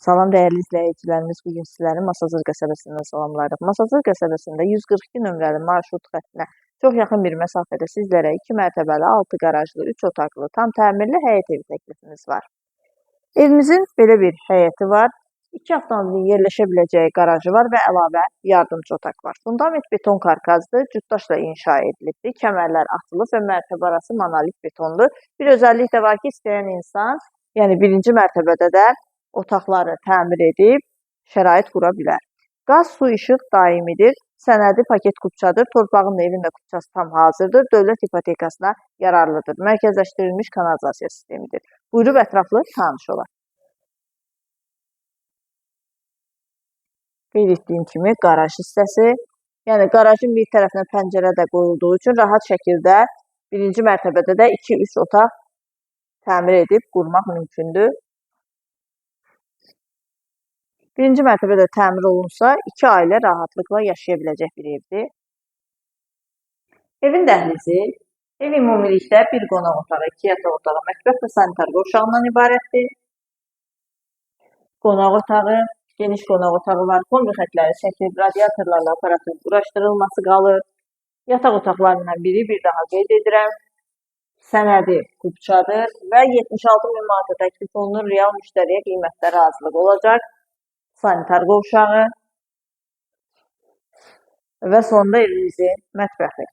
Salam dəyərli izləyicilərimiz, bu gün sizləri Masazır qəsəbəsindən salamlayırıq. Masazır qəsəbəsində 142 nömrəli marşrut xəttinə çox yaxın bir məsafədə sizlərə 2 mərtəbəli, 6 qarajlı, 3 otaqlı, tam təmirli həyət evi təklifimiz var. Evimizin belə bir həyəti var. 2 avtomobilin yerləşə biləcəyi qarajı var və əlavə yardımçı otaq var. Fundament beton karkazdır, cütdaşla inşa edilibdir, kəmərlər atılıb və mərtəbə arası monolit betondur. Bir özəllik də var ki, istəyən insan, yəni birinci mərtəbədə də otaqları təmir edib şərait qura bilər. Qaz, su, işıq daimidir. Sənədi paket kupçadır. Torpağın da evin də kupçası tam hazırdır. Dövlət ipotekasına yararlıdır. Mərkəzləşdirilmiş kanalizasiya sistemidir. Buyurub ətraflı tanış olaq. Qeyd etdiyim kimi qaraj hissəsi, yəni qarajın bir tərəfinə pəncərə də qoyulduğu üçün rahat şəkildə birinci mərtəbədə də 2-3 otaq təmir edib qurmaq mümkündür. Birinci mərtəbədə təmir olunsa, 2 ailə rahatlıqla yaşaya biləcək bir evdir. Evin dəhlizi, ev ümumilikdə bir qonaq otağı, 2 yataq otağı, mətbəx və sanitar qovşağından ibarətdir. Qonaq otağı, geniş qonaq otağı var, kombi xətləri çəkilib, radiatorlarla aparatın quraşdırılması qalır. Yataq otaqlarından biri, bir daha qeyd edirəm, sənədi kupçadır və 76 min manata təklif olunur, real müştəriyə qiymətdə razılıq olacaq. Sanitar qovşağı və sonda evimizin mətbəxi.